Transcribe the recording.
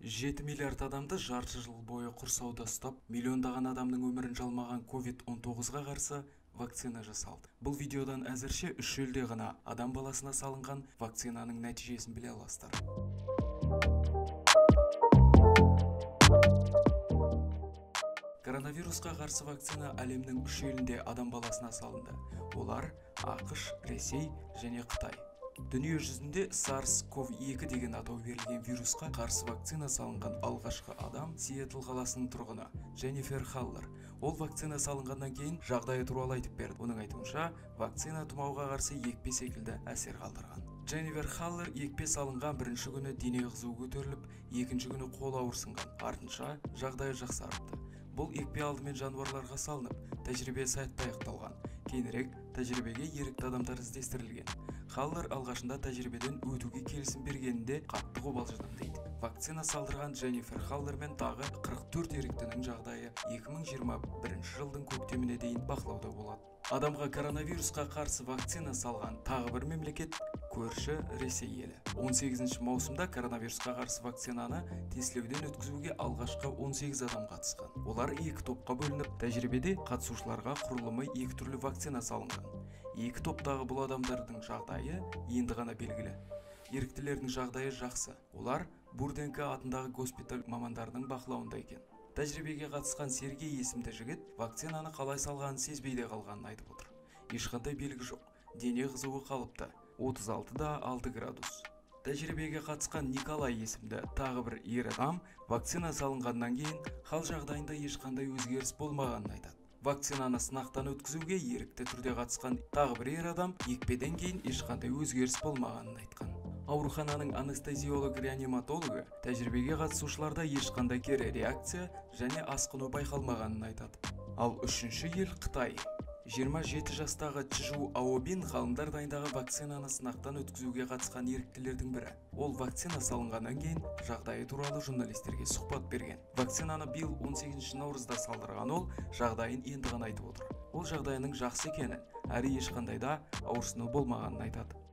7 миллиард адамды жарты жыл бойы құрсауда ұстап, миллиондаған адамның өмірін жалмаған COVID-19-ға қарсы вакцина жасалды. Бұл видеодан әзірше 3 елде ғана адам баласына салынған вакцинаның нәтижесін біле аласыздар. Коронавирусқа қарсы вакцина әлемнің 3 елінде адам баласына салынды. Олар АҚШ, Ресей және Қытай. Дүние жүзінде SARS-CoV-2 деген атау берілген вирусқа қарсы вакцина салынған алғашқы адам Сиэтл қаласының тұрғыны Дженнифер Халлер. Ол вакцина салынғаннан кейін жағдайы туралы айтып берді. Оның айтуынша, вакцина тұмауға қарсы екпе секілді әсер қалдырған. Дженнифер Халлер екпе салынған бірінші күні дене қызуы көтеріліп, екінші күні қол ауырсынған. Артынша жағдайы жақсарыпты. Бұл екпе алдымен жануарларға салынып, тәжірибе сәтті аяқталған. Кейінірек тәжірибеге ерікті адамдар іздестірілген. Халлер алғашында тәжірибеден өтуге келісім бергенінде қатты қобалжыдым дейді. Вакцина салдырған Дженнифер Халлер мен тағы 44 еріктінің жағдайы 2021 жылдың көктеміне дейін бақылауда болады. Адамға коронавирусқа қарсы вакцина салған тағы бір мемлекет көрші Ресей елі. 18 маусымда коронавирусқа қарсы вакцинаны тестілеуден өткізуге алғашқы 18 адам қатысқан. Олар екі топқа бөлініп, тәжірибеде қатысушыларға құрылымы екі түрлі вакцина салынған. Екі топтағы бұл адамдардың жағдайы енді ғана белгілі. Еріктілердің жағдайы жақсы. Олар Бурденко атындағы госпиталь мамандарының бақылауында екен. Тәжірибеге қатысқан Сергей есімді жігіт вакцинаны қалай салғанын сезбей де қалғанын айтып отыр. Ешқандай белгі жоқ. Дене қызуы қалыпты. 36,6 градус. Тәжірибеге қатысқан Николай есімді тағы бір ер адам вакцина салынғаннан кейін хал жағдайында ешқандай өзгеріс болмағанын айтады. Вакцинаны сынақтан өткізуге ерікті түрде қатысқан тағы бір ер адам екпеден кейін ешқандай өзгеріс болмағанын айтқан. Аурухананың анестезиолог-реаниматологы тәжірибеге қатысушыларда ешқандай кері реакция және асқыну байқалмағанын айтады. Ал үшінші ел Қытай. 27 жастағы Чжу Аобин ғалымдар дайындаған вакцинаны сынақтан өткізуге қатысқан еріктілердің бірі. Ол вакцина салынғаннан кейін жағдайы туралы журналистерге сұхбат берген. Вакцинаны биыл 18 наурызда салдырған ол жағдайын енді ғана айтып отыр. Ол жағдайының жақсы екенін, әрі ешқандай да ауырсыну болмағанын айтады.